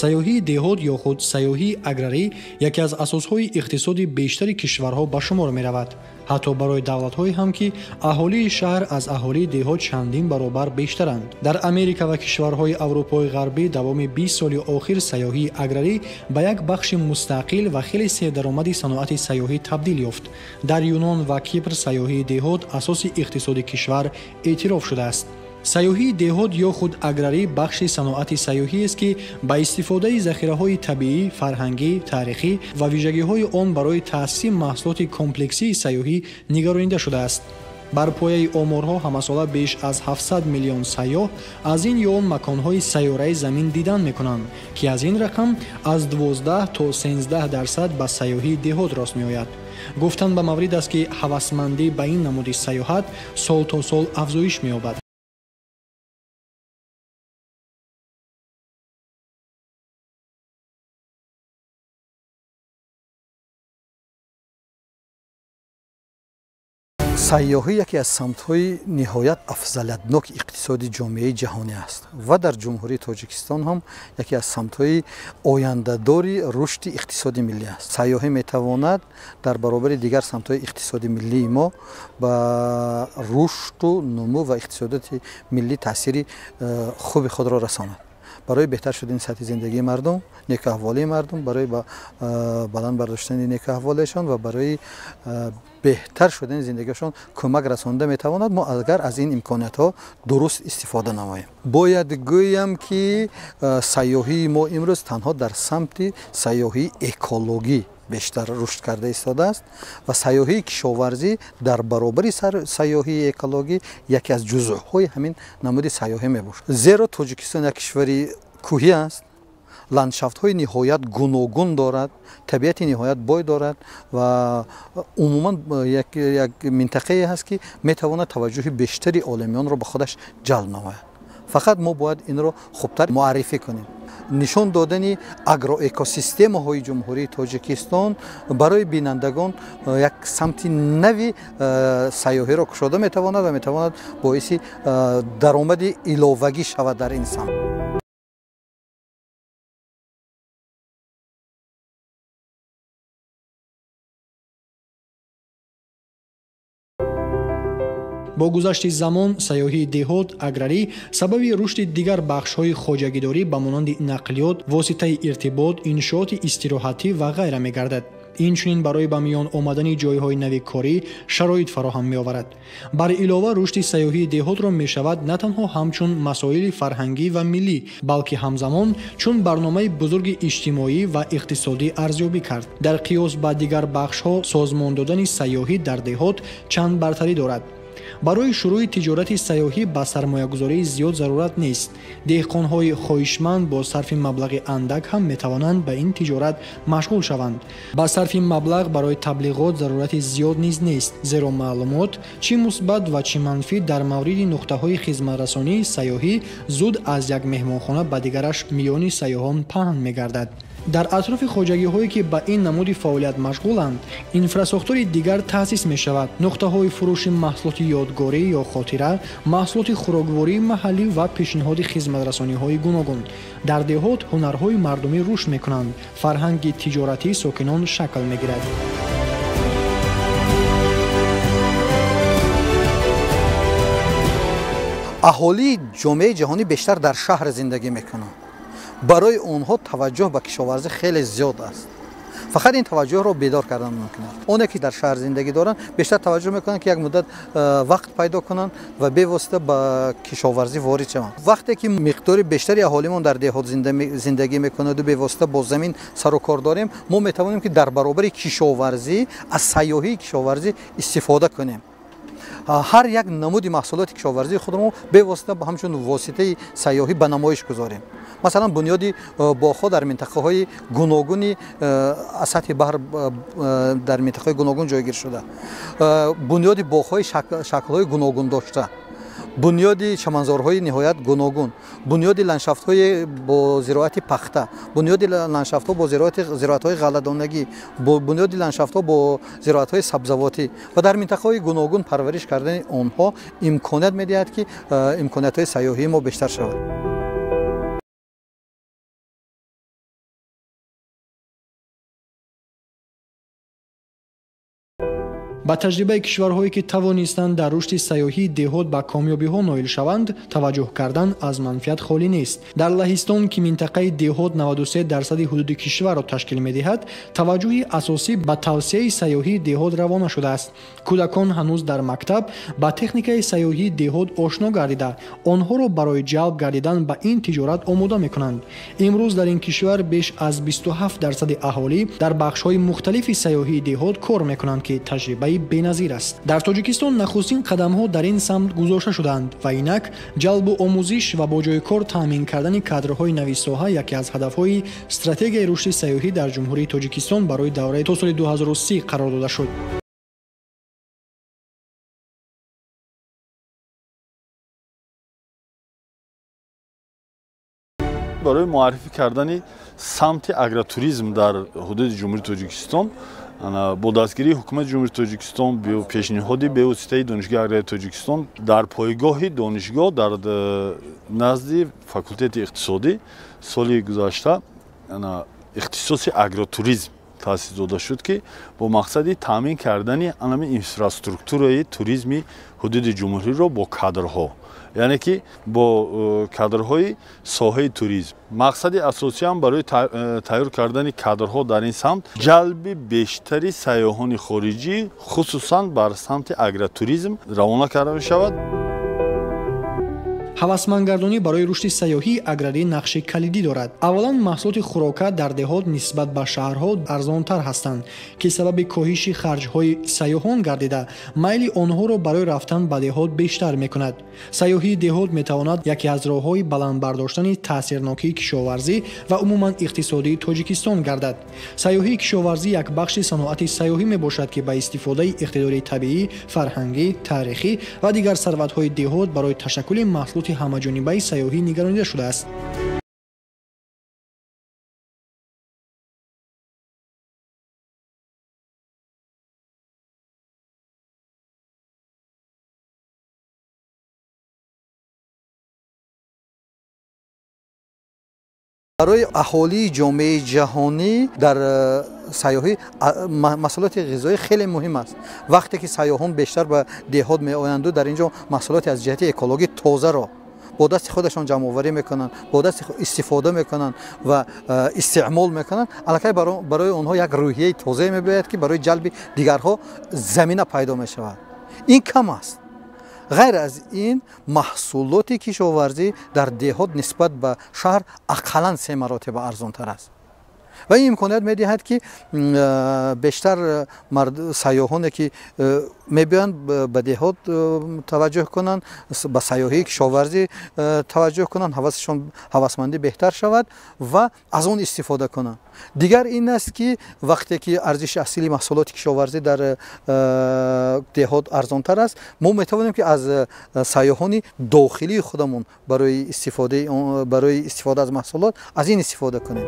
Сайёҳии деҳот ё худ сайёҳии аграрӣ яке аз асосҳои иқтисоди бештари кишварҳо ба шумор меравад, ҳатто барои давлатҳое ҳам ки аҳолии шаҳр аз аҳолии деҳот чандин баробар бештаранд. Дар Америка ва кишварҳои Аврупои Ғарбӣ давоми 20 соли охир сайёҳии аграрӣ ба як бахши мустақил ва хеле сердаромади саноати сайёҳӣ табдил ёфт. Дар Юнон ва Кипр сайёҳии деҳот асоси иқтисоди кишвар эътироф шудааст. Сайёҳии деҳот ё худ аграрӣ бахши саноати сайёҳиест, ки ба истифодаи захираҳои табиӣ, фарҳангӣ, таърихӣ ва вижагиҳои он барои таъсиси маҳсулоти комплексии сайёҳӣ нигаронида шудааст. Бар пояи оморҳо ҳамасола беш аз 700 миллион сайёҳ аз ин ё он маконҳои сайёраи замин дидан мекунанд, ки аз ин рақам аз 12 то 13% ба сайёҳии деҳот рост меояд. Гуфтан ба маврид аст, ки ҳавасмандӣ ба ин намуди сайёҳат сол то сол афзоиш меёбад. Сайёҳӣ яке аз самтҳои ниҳоят афзалиятноки иқтисоди ҷомеаи ҷаҳонӣ аст ва дар Ҷумҳурии Тоҷикистон ҳам яке аз самтҳои ояндадори рушди иқтисоди миллӣ аст. Сайёҳӣ метавонад дар баробари дигар самтҳои иқтисоди миллии мо ба рушду нумӯ ва иқтисодиёти миллӣ таъсири хуби худро расонад. Барои беҳтар шудани сатҳи зиндагии мардум, некӯаҳволии мардум, барои баланд бардоштани некӯаҳволиашон ва барои беҳтар шудани зиндагиашон кӯмак расонда метавонад, мо агар аз ин имкониятҳо дуруст истифода намоем. Бояд гӯям, ки сайёҳии мо имрӯз танҳо дар самти сайёҳии экологӣ бештар рушд карда истодааст ва сайёҳии кишоварзӣ дар баробари сайёҳии экологӣ яке аз ҷузъҳои ҳамин намуди сайёҳӣ мебошад. Зеро Тоҷикистон як кишвари кӯҳӣ аст, ландшафтҳои ниҳоят гуногун дорад, табиати ниҳоят бой дорад ва умуман як минтақае ҳаст, ки метавонад таваҷҷӯҳи бештари оламиёнро ба худаш ҷалб намояд. Фақат мо бояд инро хубтар муаррифӣ кунем. Нишон додани агроэкосистемаҳои Ҷумҳурии Тоҷикистон барои бинандагон як самти нави сайёҳиро кушода метавонад ва метавонад боиси даромади иловагӣ шавад дар ин самт. Бо гузашти замон сайёҳии деҳот аграрӣ сабаби рушди дигар бахшҳои хоҷагидорӣ ба монанди нақлиёт, воситаи иртибот, иншооти истироҳатӣ ва ғайра мегардад. Инчунин барои ба миён омадани ҷойҳои нави корӣ шароит фароҳам меоварад. Бар илова рушди сайёҳии деҳотро мешавад на танҳо ҳамчун масоили фарҳангӣ ва миллӣ, балки ҳамзамон чун барномаи бузурги иҷтимоӣ ва иқтисодӣ арзёбӣ кард. Дар қиёс ба дигар бахшҳо созмон додани сайёҳӣ дар деҳот чанд бартарӣ дорад. Барои шурӯъи тиҷорати сайёҳӣ ба сармоягузории зиёд зарурат нест. Деҳқонҳои хоҳишманд бо сарфи маблағи андак ҳам метавонанд ба ин тиҷорат машғул шаванд. Ба сарфи маблағ барои таблиғот зарурати зиёд низ нест, зеро маълумот чӣ мусбат ва чӣ манфӣ дар мавриди нуқтаҳои хизматрасонии сайёҳӣ зуд аз як меҳмонхона ба дигараш миёни сайёҳон паҳн мегардад. Дар атрофи хоҷагиҳое ки ба ин намуди фаъолият машғуланд, инфрасохтори дигар таъсис мешавад. Нуқтаҳои фурӯши маҳсулоти ёдгорӣ ё хотира, маҳсулоти хӯроквории маҳаллӣ ва пешниҳоди хизматрасониҳои гуногун. Дар деҳот ҳунарҳои мардумӣ рушд мекунанд, фарҳанги тиҷоратии сокинон шакл мегирад. Аҳолии ҷомеаи ҷаҳонӣ бештар дар шаҳр зиндагӣ мекунанд. Барои онҳо таваҷҷӯҳ ба кишоварзӣ хеле зиёд аст. Фақат ин таваҷҷӯҳро бедор кардан мумкин аст. Оне ки дар шаҳр зиндагӣ доранд, бештар таваҷҷӯҳ мекунанд, ки як муддат вақт пайдо кунанд ва бевосита ба кишоварзӣ ворид шаванд. Вақте ки миқдори бештари аҳолимон дар деҳот зиндагӣ мекунад ва бевосита бо замин сару кор дорем, мо метавонем, ки дар баробари кишоварзӣ аз сайёҳии кишоварзӣ истифода кунем. Ҳар як намуди маҳсулоти кишоварзии худро бевосита ҳамчун воситаи сайёҳӣ ба намоиш гузорем. Масалан, бунёди боғҳо дар минтақаҳои гуногуни аз сатҳи баҳр дар минтақаҳои гуногун ҷойгир шуда, бунёди боғҳои шаклҳои гуногун дошта, бунёди чаманзорҳои ниҳоят гуногун, бунёди ландшафтҳои бо зироати пахта, бунёди ландшафтҳо бо зироатҳои ғалладонагӣ, бунёди ландшафтҳо бо зироатҳои сабзавотӣ ва дар минтақаҳои гуногун парвариш кардани онҳо имконият медиҳад, ки имкониятҳои сайёҳии мо бештар шавад. Ба таҷрибаи кишварҳое, ки тавонистанд дар рушди сайёҳии деҳот ба комёбиҳо ноил шаванд, таваҷҷӯҳ кардан аз манфиат холӣ нест. Дар Лаҳистон, ки минтақаи деҳот 93% ҳудуди кишварро ташкил медиҳад, таваҷҷӯҳи асосӣ ба тавсияи сайёҳии деҳот равона шудааст. Кӯдакон ҳанӯз дар мактаб ба техникаи сайёҳии деҳот ошно гардида, онҳоро барои ҷалб гардидан ба ин тиҷорат омода мекунанд. Имрӯз дар ин кишвар беш аз 27% аҳолӣ дар бахшҳои мухталифи сайёҳии деҳот кор мекунанд, ки таҷрибаи беназир аст. Дар Тоҷикистон нахустин қадамҳо дар ин самт гузошта шуданд ва инак ҷалбу омӯзиш ва бо ҷои кор таъмин кардани кадрҳои нави соҳа яке аз ҳадафҳои стратегияи рушди сайёҳӣ дар Ҷумҳурии Тоҷикистон барои давраи то соли 2030 қарор дода шуд. Барои муаррифӣ кардани самти агротуризм дар ҳудуди Ҷумҳурии Тоҷикистон бо дастгирии ҳукумати Ҷумҳурии Тоҷикистон пешниҳоди бевоситаи Донишгоҳи аграрии Тоҷикистон дар пойгоҳи донишгоҳ дар назди факултети иқтисодӣ соли гузашта ихтисоси агротуризм таъсис дода шуд, ки бо мақсади таъмин кардани анами инфраструктураи туризми ҳудуди ҷумҳуриро бо кадрҳо, яъне ки бо кадрҳои соҳаи туризм. Мақсади асосиам барои тайёр кардани кадрҳо дар ин самт ҷалби бештари сайёҳони хориҷӣ, хусусан бар самти агротуризм равона карда мешавад. Ҳавасмандгардонӣ барои рушди сайёҳии аграрӣ нақши калидӣ дорад. Аввалан, маҳсулоти хӯрока дар деҳот нисбат ба шаҳрҳо арзонтар ҳастанд, ки сабаби коҳиши харҷҳои сайёҳон гардида, майли онҳоро барои рафтан ба деҳот бештар мекунад. Сайёҳии деҳот метавонад яке аз роҳҳои баланд бардоштани таъсирнокии кишоварзӣ ва умуман иқтисодии Тоҷикистон гардад. Сайёҳии кишоварзӣ як бахши саноати сайёҳӣ мебошад, ки ба истифодаи иқтидори табиӣ, фарҳангӣ, таърихӣ ва дигар сарватҳои деҳот барои ташаккули маҳсулоти ҳамаҷонибаи сайёҳӣ нигаронида шудааст. Барои аҳолии ҷомеаи ҷаҳонӣ дар сайёҳӣ маҳсулоти ғизоӣ хеле муҳим аст. Вақте ки сайёҳон бештар ба деҳот меоянду дар ин ҷо маҳсулоти аз ҷиҳати экологӣ тозаро бо дасти худашон ҷамъоварӣ мекунанд, бо дасти истифода мекунанд ва истеъмол мекунанд, аллакай барои онҳо як рӯҳияи тозае мебиёяд, ки барои ҷалби дигарҳо замина пайдо мешавад. Ин кам аст. Ғайр аз ин, маҳсулоти кишоварзӣ дар деҳот нисбат ба шаҳр ақаллан 3 маротиба арзонтар аст ва ин имконият медиҳад, ки бештар сайёҳоне ки мебиёянд ба деҳот таваҷҷӯҳ кунанд, ба сайёҳии кишоварзӣ таваҷҷӯҳ кунанд, ҳавасмандӣ беҳтар шавад ва аз он истифода кунанд. Дигар ин аст, ки вақте ки арзиши аслии маҳсулоти кишоварзӣ дар деҳот арзонтар аст, мо метавонем, ки аз сайёҳони дохилии худамон барои истифода аз маҳсулот аз ин истифода кунем.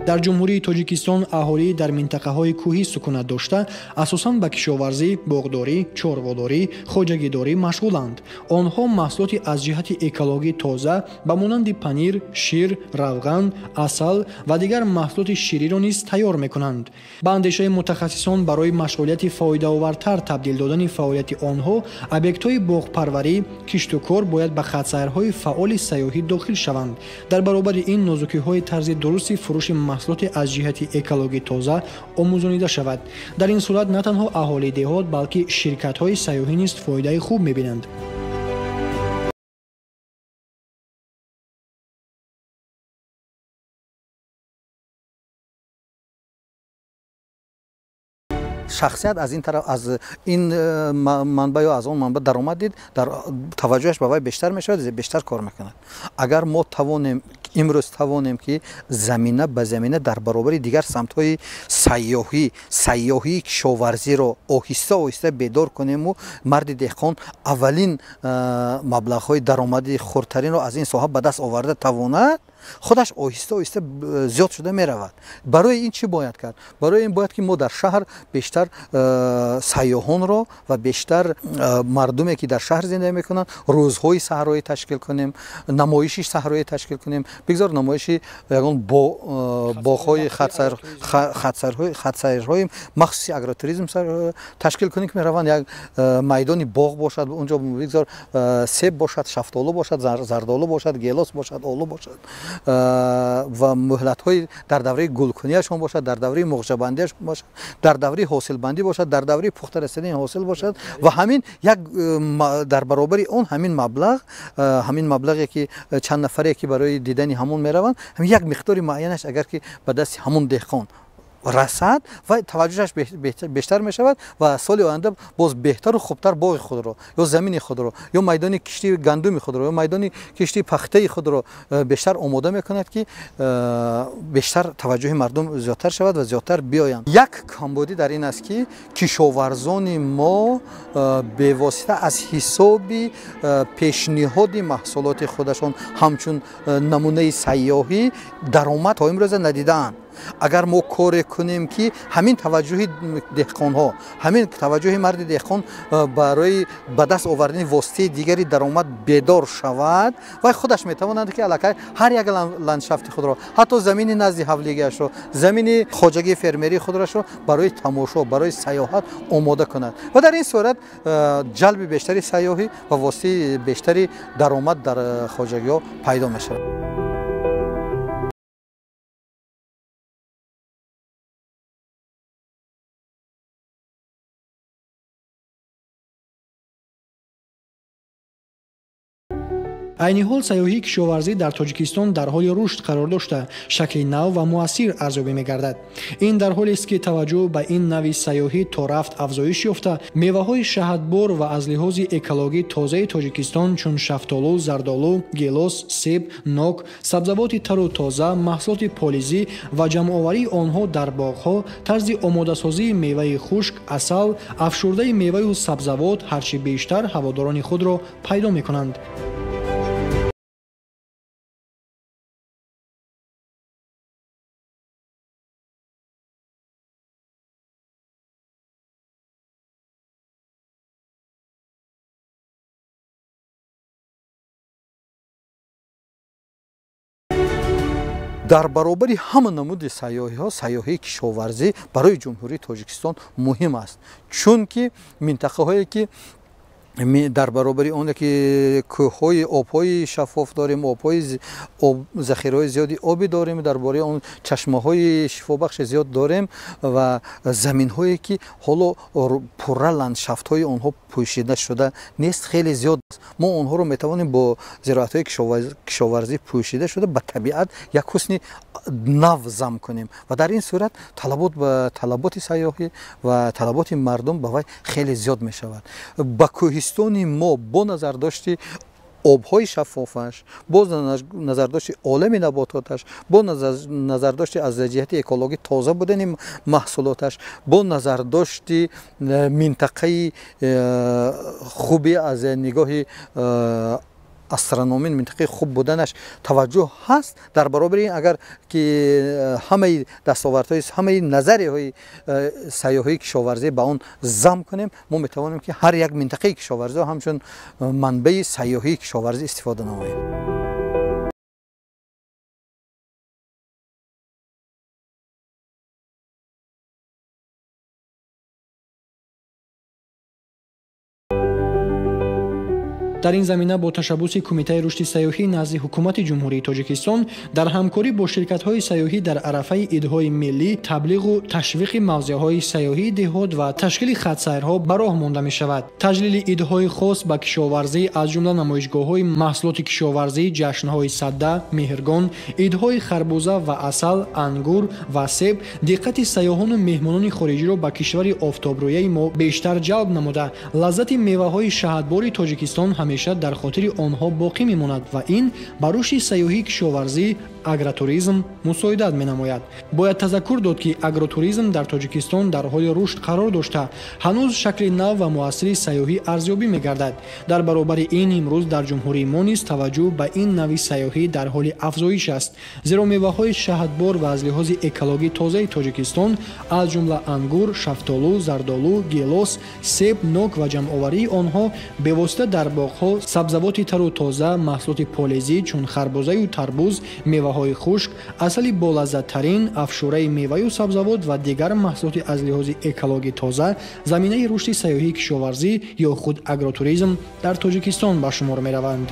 Дар Ҷумҳурии Тоҷикистон аҳолӣ дар минтақаҳои кӯҳӣ сукунат дошта, асосан ба кишоварзӣ, боғдорӣ, чорводорӣ, хоҷагидорӣ машғуланд. Онҳо маҳсулоти аз ҷиҳати экологӣ тоза ба монанди панир, шир, равған, асал ва дигар маҳсулоти шириро низ тайёр мекунанд. Ба андешаи мутахассисон, барои машғулияти фоидаовартар табдил додани фаъолияти онҳо, объектҳои боғпарварӣ, киштукор бояд ба хатсайрҳои фаъоли сайёҳӣ дохил шаванд. Дар баробари ин, нозукиҳои тарзи дурусти фурӯши маҳсулоти аз ҷиҳати экологӣ тоза омӯзонида шавад. Дар ин сурат на танҳо аҳолии деҳот, балки ширкатҳои сайёҳӣ низ фоидаи хуб мебинанд. Шахсият аз ин тараф, аз ин манбаъ ё аз он манбаъ даромад дид, дар таваҷҷӯҳаш ба вай бештар мешавад, бештар кор мекунад. Агар мо тавонем имрӯз тавонем, ки замина ба замина дар баробари дигар самтҳои сайёҳии кишоварзиро оҳиста оҳиста бедор кунему марди деҳқон аввалин маблағҳои даромади хурдтаринро аз ин соҳа ба даст оварда тавонад, Худаш оҳиста оҳиста зиёд шуда меравад. Барои ин чӣ бояд кард? Барои ин бояд ки мо дар шаҳр бештар сайёҳонро ва бештар мардуме ки дар шаҳр зиндагӣ мекунанд, рӯзҳои саҳроӣ ташкил кунем, намоиши саҳроӣ ташкил кунем. Бигзор намоиши ягон боғҳои хатсайрҳои махсуси агротуризм ташкил кунем, ки мераванд як майдони боғ бошад, унҷо бигзор себ бошад, шафтолу бошад, зардолу бошад, гелос бошад, олу бошад ва муҳлатҳои дар давраи гулкунияшон бошад, дар давраи муғҷабандиашон бошад, дар давраи ҳосилбандӣ бошад, дар давраи пухта расидани ҳосил бошад. Ва ҳамин як дар баробари он ҳамин маблағ, ҳамин маблағе ки чанд нафаре ки барои дидани ҳамон мераванд, ҳамин як миқдори муайянаш агар ки ба дасти ҳамон деҳқон расад ва таваҷҷӯҳаш бештар мешавад ва соли оянда боз беҳтару хубтар боғи худро ё замини худро ё майдони кишти гандуми худро ё майдони кишти пахтаи худро бештар омода мекунад, ки бештар таваҷҷӯҳи мардум зиёдтар шавад ва зиёдтар биёянд. Як камбудӣ дар ин аст, ки кишоварзони мо бевосита аз ҳисоби пешниҳоди маҳсулоти худашон ҳамчун намунаи сайёҳӣ даромад то имрӯза надидаанд. Агар мо коре кунем, ки ҳамин таваҷҷӯҳи деҳқонҳо, ҳамин таваҷҷӯҳи марди деҳқон барои ба даст овардани воситаи дигари даромад бедор шавад, вай худаш метавонад, ки аллакай ҳар як ландшафти худро, ҳатто замини назди ҳавлигиашро, замини хоҷагии фермерии худрашро барои тамошо, барои сайёҳат омода кунад ва дар ин сурат ҷалби бештари сайёҳӣ ва воситаи бештари даромад дар хоҷагиҳо пайдо мешавад. Айни ҳол сайёҳии кишоварзӣ дар Тоҷикистон дар ҳоли рушд қарор дошта, шакли нав ва муассир арзёбӣ мегардад. Ин дар ҳолест, ки таваҷҷӯҳ ба ин нави сайёҳӣ то рафт афзоиш ёфта, меваҳои шаҳдбор ва аз лиҳози экологӣ тозаи Тоҷикистон чун шафтолу, зардолу, гелос, себ, нок, сабзавоти тару тоза, маҳсулоти полизӣ ва ҷамъоварии онҳо дар боғҳо, тарзи омодасозии меваи хушк, асал, афшурдаи меваю сабзавот ҳарчи бештар ҳаводорони худро пайдо мекунанд. Дар баробари ҳама намуди сайёҳиҳо сайёҳии кишоварзӣ барои Ҷумҳурии Тоҷикистон муҳим аст, чунки минтақаҳое ки дар баробари оне ки кӯҳҳои обҳои шаффоф дорем, обҳои захираҳои зиёди обӣ дорем, дар бораи он чашмаҳои шифобахши зиёд дорем ва заминҳое ки ҳоло пурра ландшафтҳои онҳо пӯшида шуда нест, хеле зиёд аст. Мо онҳоро метавонем бо зироатҳои кишоварзӣ пӯшида шуда ба табиат як ҳусни нав зам кунем ва дар ин сурат талаботи сайёҳӣ ва талаботи мардум ба вай хеле зиёд мешавад. Ба кӯҳистони мо бо назардошти обҳои шаффофаш, бо назардошти олами набототаш, бо назардошти аз ҷиҳати экологӣ тоза будани маҳсулоташ, бо назардошти минтақаи хуби аз нигоҳи астрономин минтақаи хуб буданаш таваҷҷӯҳ ҳаст. Дар баробари ин агар ки ҳамаи дастовардҳои ҳамаи назарияҳои сайёҳии кишоварзӣ ба он зам кунем, мо метавонем ки ҳар як минтақаи кишоварзиро ҳамчун манбаи сайёҳии кишоварзӣ истифода намоем. Дар ин замина бо ташаббуси Кумитаи рушди сайёҳӣ назди Ҳукумати Ҷумҳурии Тоҷикистон дар ҳамкорӣ бо ширкатҳои сайёҳӣ дар арафаи идҳои миллӣ таблиғу ташвиқи мавзеъҳои сайёҳии деҳот ва ташкили хатсайрҳо ба роҳ монда мешавад. Таҷлили идҳои хос ба кишоварзӣ аз ҷумла намоишгоҳҳои маҳсулоти кишоварзӣ, ҷашнҳои садда, меҳргон, идҳои харбуза ва асал, ангур ва себ диққати сайёҳону меҳмонони хориҷиро ба кишвари офтобрӯяи мо бештар ҷалб намуда, лаззати меваҳои шаҳдбори Тоҷикистон ҳамеша дар хотири онҳо боқӣ мемонад ва ин ба рушди сайёҳии кишоварзӣ агротуризм мусоидат менамояд. Бояд тазаккур дод, ки агротуризм дар Тоҷикистон дар ҳоли рушд қарор дошта, ҳанӯз шакли нав ва муассири сайёҳӣ арзёбӣ мегардад. Дар баробари ин, имрӯз дар ҷумҳурии мо низ таваҷҷӯҳ ба ин навъи сайёҳӣ дар ҳоли афзоиш аст, зеро меваҳои шаҳдбор ва аз лиҳози экологӣ тозаи Тоҷикистон, аз ҷумла ангур, шафтолу, зардолу, гелос, себ, нок ва ҷамъоварии онҳо бевосита дар боғҳо, сабзавоти тару тоза, маҳсулоти полезӣ чун харбузаю тарбуз, меваҳои хушк, асали болаззаттарин, афшураи меваю сабзавот ва дигар маҳсулоти аз лиҳози экологӣ тоза заминаи рушди сайёҳии кишоварзӣ ё худ агротуризм дар Тоҷикистон ба шумор мераванд.